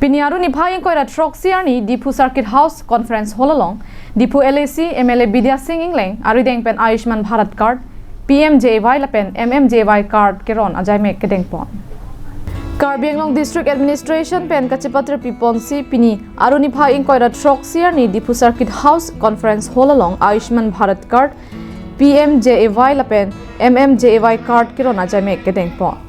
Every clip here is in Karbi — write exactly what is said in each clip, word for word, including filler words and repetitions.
Pini Aru niphai ingkoi ra throksi arni Diphu Circuit House Conference Hall along Diphu L A C M L A Bidya Sing Engleng arideng pen Ayushman Bharat Card, P M J A Y lapen M M J A Y card keron ajaimek kedengpon. Karbi Anglong District Administration pen kachepatir piponsi pini Aru niphai ingkoi ra throksi arni Diphu Circuit House Conference Hall along Ayushman Bharat Card, P M J A Y lapen M M J A Y card keron ajaimek kedengpon.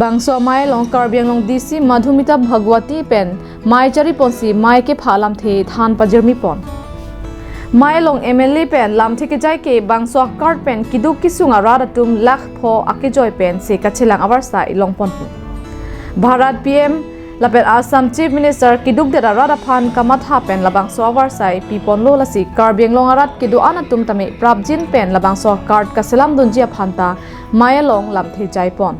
Bangso amei along Karbi Anglong D C Madhumita Bhagwati pen mei chariponsi mei kepha lamthe than pajirmipon. Mei along M L A pen lamthe kejai ke bangso a-card pen keduk kesung arat atum lakh pho akejoi pen se kachelang avarsai longponpo. Bharat P M lapen Assam Chief Minister kedukdet arat aphan kamatha pen labangso avarsai piponlo, lasi Karbi Anglong arat kedo-an atum tame prapjin pen labangso card kaselamdunji aphan ta mei along lamthe jaipon.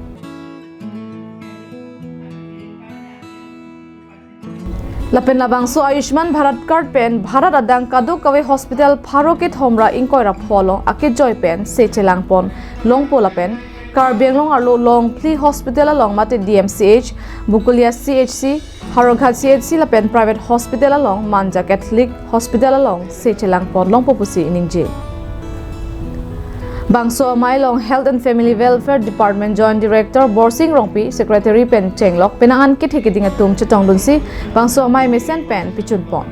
Lapen labangso Ayushman Bharat Card pen Bharat adang kadokave hospital pharo kethom ra ingkoi ra pho along akejoi pen se chelangpon longpo lapen Karbi Anglong arlo long phli hospital along mate D M C H, Bokolia C H C, Howraghat C H C lapen private hospital along Manja Catholic Hospital along se chelangpon longpo pusi ningje. Bangso amei along Health and Family Welfare Department Joint Director Borsing Rongpi, Secretary pen chenglok penang an kethe keding atum chetongdunsi bangso amei mesen pen pichunpon.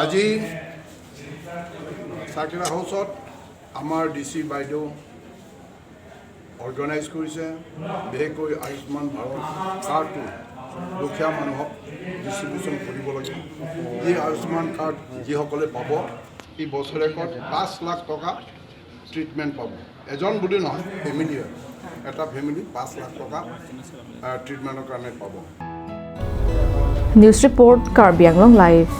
আজি চাৰ্কিট হাউচত আমাৰ D C বাইদেউ অৰ্গেনাইজ কৰিছে, বিশেষকৈ আয়ুষ্মান ভাৰত কাৰ্ডটো দুখীয়া মানুহক ডিষ্ট্ৰিবিউশ্যন কৰিব লাগে। যি আয়ুষ্মান কাৰ্ড যিসকলে পাব, এই বছৰেকত পাঁচ লাখ টকা ট্ৰিটমেণ্ট পাব। এজন বুলি নহয়, ফেমিলিয়ে, এটা ফেমিলি পাঁচ লাখ টকা, আহ, ট্ৰিটমেণ্টৰ কাৰণে পাব। News report, Karbi Anglong Live.